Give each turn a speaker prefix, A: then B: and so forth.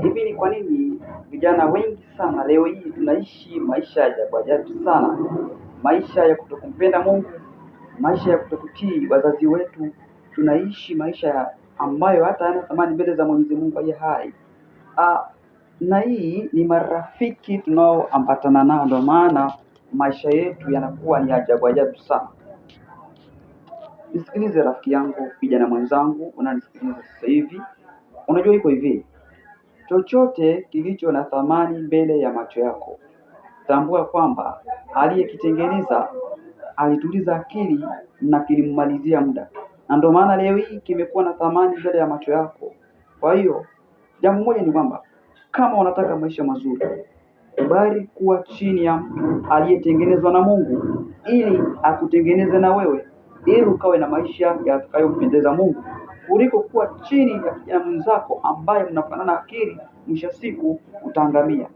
A: Hivi ni kwa nini vijana wengi sana leo hii tunaishi maisha ya ajabu ajabu sana, maisha ya kutokumpenda Mungu, maisha ya kutokutii wazazi wetu, tunaishi maisha ambayo hata hayana thamani mbele za Mwenyezi Mungu aliye hai. Ah, na hii ni marafiki tunaoambatana nao, ndio maana maisha yetu yanakuwa ni ajabu ajabu sana. Nisikilize rafiki yangu, kijana mwenzangu, unanisikiliza sasa hivi, unajua iko hivi, chochote kilicho na thamani mbele ya macho yako, tambua kwamba aliyekitengeneza alituliza akili na kilimmalizia muda, na ndio maana leo hii kimekuwa na thamani mbele ya macho yako. Kwa hiyo jambo moja ni kwamba kama unataka maisha mazuri, kubali kuwa chini ya mtu aliyetengenezwa na Mungu ili akutengeneze na wewe, ili ukawe na maisha yatakayompendeza Mungu, kuliko kuwa chini ya kijana mwenzako ambaye mnafanana akili, mwisho siku utaangamia.